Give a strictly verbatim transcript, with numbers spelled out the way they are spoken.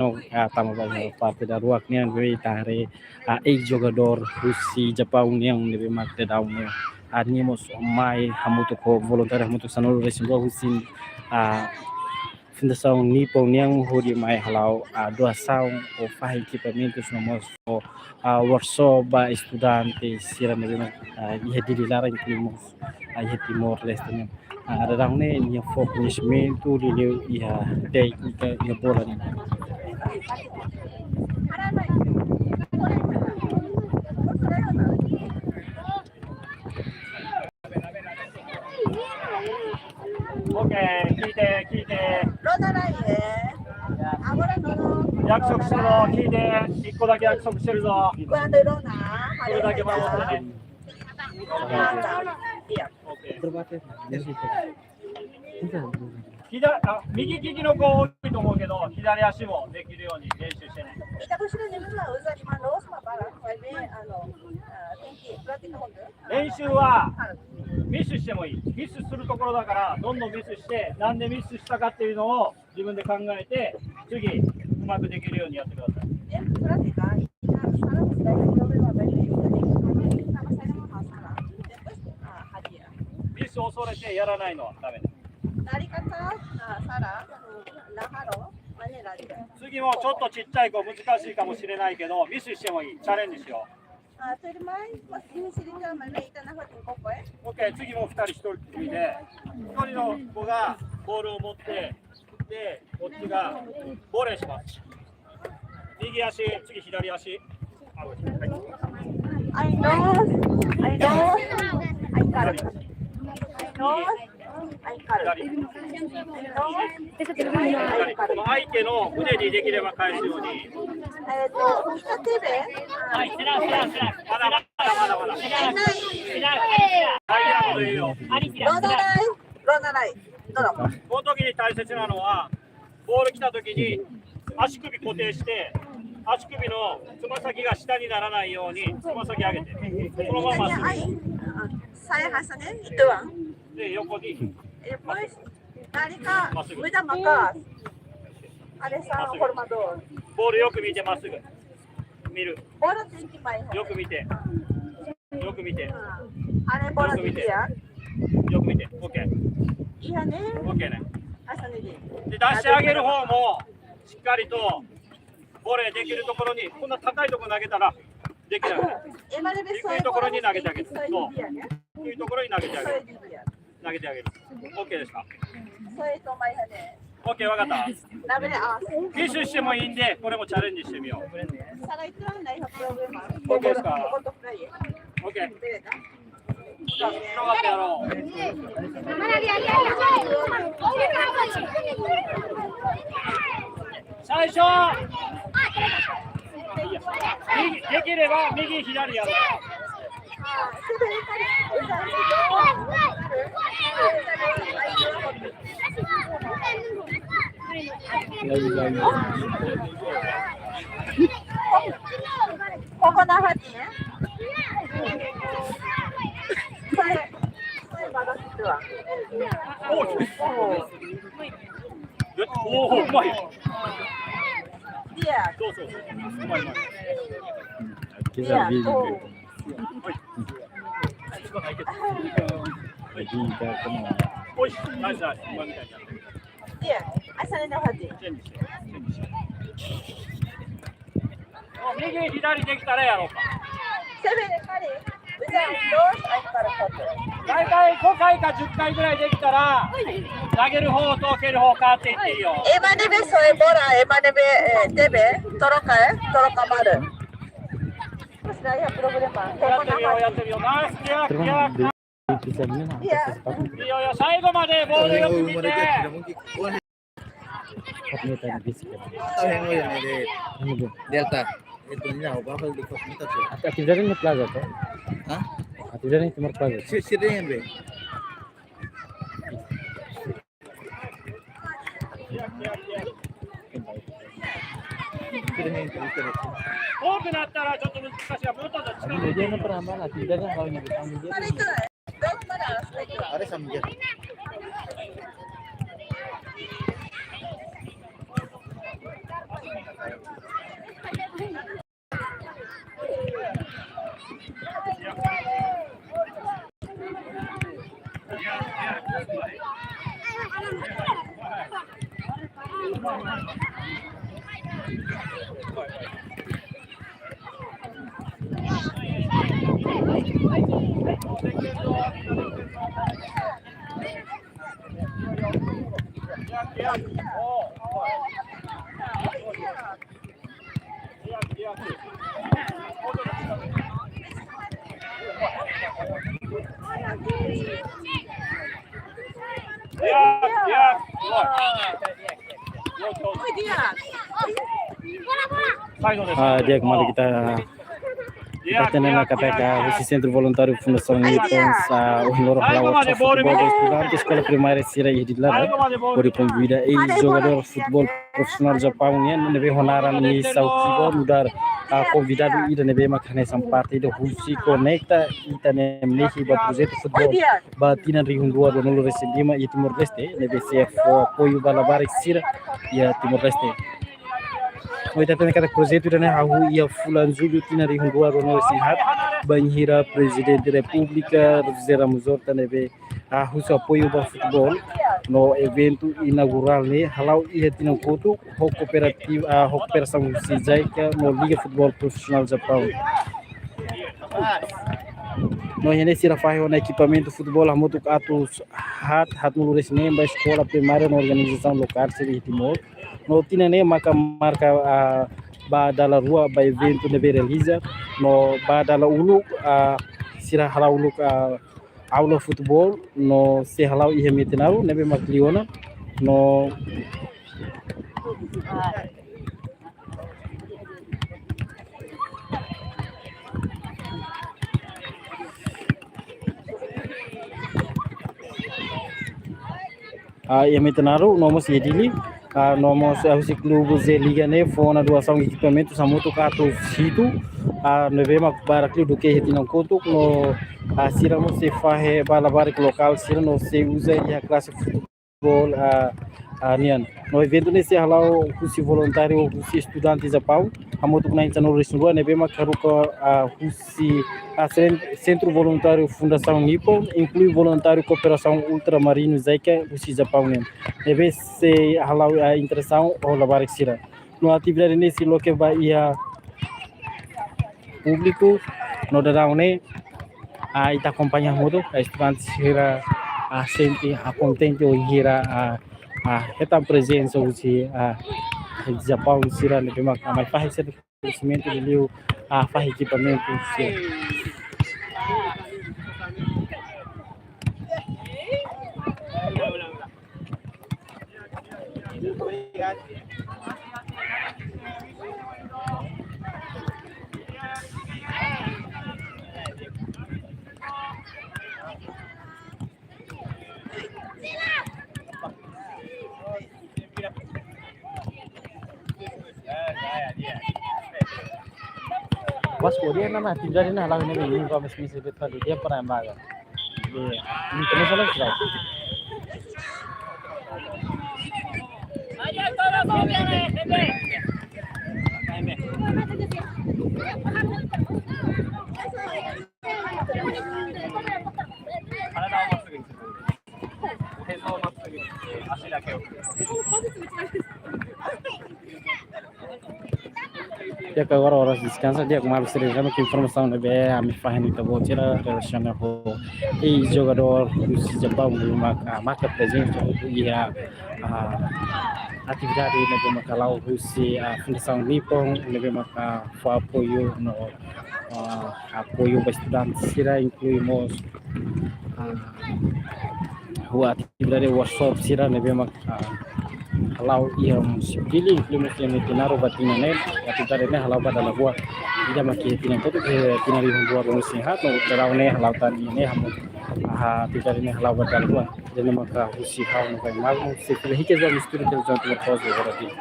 no, ah, tama ba iha parte daruak nian, ne'ebé ita haree, ah, eis jogadór husi Japaun nian, ne'ebé mak daudaun ne'e, ah, nia mós mai hamutuk ho voluntáriu hamutuk sanulu-resin-rua husi, ah, Fundasaun Nippon nian hodi mai hala'o, ah, doasaun ou fahe ekipamentus no mós fó, ah, workshop ba estudante sira ne'ebé, ah, iha Dili laran, inklui mós, ah, iha Timor-Leste nian. Ah, daudaun ne'e nia fó koñesimentu liuliu iha téknika iha bola nian. OK、聞いて、聞いて。 Rona rai, eh. Agora no, no. 約束するぞ、聞いて。一個だけ約束してるぞ。 Quando Rona, これだけ守ってね。 Iya. OK。 左、あ、右利きの子多いと思うけど、左足もできるように練習してね。 Ita konsege lima, uza lima loos, ma para, vai ver, anu, ah, tem que praticar. 練習は、 Halo. ミスしてもいい。ミスするところだから、どんどんミスして、なんでミスしたかっていうのを自分で考えて、次、うまくできるようにやってください。 Tem que praticar. Ita, salah, se tem problema, vai ver, ita tem que praticar, mas sai uma máscara. Depois, ah, hadiah. ミスを恐れてやらないのはダメだ。 Dari kata, ah, salah, la halo, maneira dia. 次もちょっとちっちゃい子難しいかもしれないけど、ミスしてもいい。チャレンジしよう。 Ah, tuirmai, mas ini cerita mana ita na hotin koko, eh? OK、次も二人一人で、一人の子がボールを持って、で、こっちがボレーします。右足、次左足。あ、はい。 Ai, dos. Ai, dos. Ai, kar. Ai, dos. Ai, kar. 左。 Ai, kar. 相手の腕にできれば返すように。 Eh, tu, ita tebe. はい、知らん、知らん、知らん。 まだまだまだまだ。 知らん、知らん。 はい、いいよ、いいよ。 Rona rai, rona rai. Todo. この時に大切なのは、 ボール来た時に足首固定して、足首のつま先が下にならないようにつま先上げて、そのまま足首。 Ai, ah, saya rasanya itu, Bang. で、横に。 Depois, dari ka, muda makas. Ada sa formador. ボールよく見て、まっすぐ見る。 Bola tem que vai. よく見て。 よく見て。 Ah, ada bola di dia. よく見て。 OK。 Iya, né? OK ね。 Asa ni di. で、出し上げる方も、しっかりと、ボレーできるところに、こんな高いところ投げたら、できない。 Ema de 低いところに投げてあげる。 Soy di dia, né? 低いところに投げてあげる。 Soy di dia. 投げてあげる。 OK ですか？ Soy to mai hane. OK、わかった。 Nabele as. ミスしてもいいんで、これもチャレンジしてみよう。 Salah itu nggak ada problema. OK ですか？ Kokotok na ye. OK。 Beda. よかったやろう。 最初、右、できれば右、左やろう。 Koko na hati, eh? Saya, saya baru situ, ah. Oh. おお、うまい。 Dia. そうそうそう。うまい、うまい。 Kita. Dia. Video. Oh. Lagi kita kenal. おいしい。 Naik, naik. うまいみたいだ。 Dia. Asa ni na hati. チェンジして。 右、左できたらやろうか。 Sebe de kali. Uza dos, ai para satu. 大体ごかいかじゅっかいぐらいできたら、投げる方と受ける方かって言っていいよ。 Ema ne'ebé soe bola, ema ne'ebé, eh, tebe, troka, eh, troka malu. Mas nggak ada problema. やってみよう、やってみよう。 Naik, dia, dia. いいよ、いいよ、最後までボールよく見て。 Atau yang lain ada Delta. Itu nya apa, apa di kota tuh? Atividade iha Plaza, to? Hah? Atividade iha Timor Plaza. Si, si, dia yang be. Itu dia yang terus. 多くなったらちょっと難しい。 Atividade iha Pramuka, atividade iha Pramuka. Ada sambil. Ah, di'ak, kembali kita, kita hatene ona katak husi Sentru Voluntáriu Fundasaun Nippon, ah, ohin loron hala'o workshop futeból ba estudante eskola primária sira iha Dili laran, hodi konvida eis-jogadór futeból profisionál Japaun nian, ne'ebé ho naran Misao Kiba, nu'udar, ah, konvidadu ida ne'ebé mak hanesan parte ida husi konekta ita-nia mehi ba projetu futeból ba tinan rihun rua ruanulu-resin-lima iha Timor-Leste, ne'ebé sei fó apoiu ba labarik sira iha Timor-Leste. No ita hatene katak projetu ida-ne'e hahú iha fulan Jullu tinan rihun rua ruanulu-resin-haat, bainhira Prezidente Repúblika José Ramos Horta ne'ebé, ah, husu apoiu ba futeból, no eventu inaugurál ne'e hala'o iha tinan kotuk ho kooperativa, ah, ho kooperasaun husi JICA no Liga Futeból Profisionál Japaun. No iha ne'e sira fahe ona ekipamentu futeból hamutuk atus haat, haatnulu-resin-neen ba eskola primária no organizasaun lokál sira iha Timor. No tinan ne'e maka marka, ah, ba dala rua ba eventu ne'ebé realiza. No ba dala uluk, ah, sira hala'o uluk, ah, aula futeból no sei hala'o iha Metinaro ne'ebé mak liu ona. No ah, iha Metinaro, no mós iha Dili, ah, no mós, ah, husi klube J-Liga ne'e fó ona doasaun ekipamentu hamutuk atus hitu, ah, ne'ebé mak barak liu duké iha tinan kotuk, no, ah, sira mós sei fahe ba labarik lokál sira no sei uza iha klase futeból, ah, ah, nian. No eventu ne'e sei hala'o husi voluntáriu, husi estudante Japaun, hamutuk na'in-sanulu-resin-rua, ne'ebé mak haruka, ah, husi, ah, sen-, Sentru Voluntáriu Fundasaun Nippon, inklui voluntáriu kooperasaun ultramarinu JICA husi Japaun nian. Ne'ebé sei hala'o, ah, interasaun ho labarik sira. No atividade ne'e sei loke ba iha públiku, no daudaun ne'e, ah, ita akompaña hamutuk, ah, estudante sira, ah, sente, ah, kontente bainhira, ah, ah, hetan prezensa husi, ah, Japaun sira ne'ebé mak, ah, mai fahe sira koñesimentu liuliu, ah, fahe ekipamentu sira. Mas ko dia nama atividade ne'e hala'o ne'ebé, ini kau mesti mesti betul dia pernah maga. Iya, ini kena salah sudah. Di'ak, agora oras deskansa, di'ak, maluk sira, rona katak informasaun ne'ebé ami fahe ne'e ita-boot sira relasiona ho eis-jogadór husi Japaun ne'ebé mak, ah, marka prezensa iha, ah, atividade ne'ebé mak hala'o husi, ah, Fundasaun Nippon ne'ebé mak, ah, fó apoiu no, ah, apoiu ba estudante sira, inklui mós, ah, ho atividade workshop sira ne'ebé mak, ah, hala'o iha munisípiu Dili, inklui mós iha Metinaro ba tinan ne'e, atividade ne'e hala'o ba dala rua. Ida mak iha tinan kotuk, iha tinan rihun rua ruanulu-resin-haat, no daudaun ne'e hala'o tan iha ne'e hamutuk, ah, atividade ne'e hala'o ba dala rua. Ida-ne'e maka husi ha'u Novai Magno, sei fila hikas ba mistura televizaun Timor Post, agora Dili.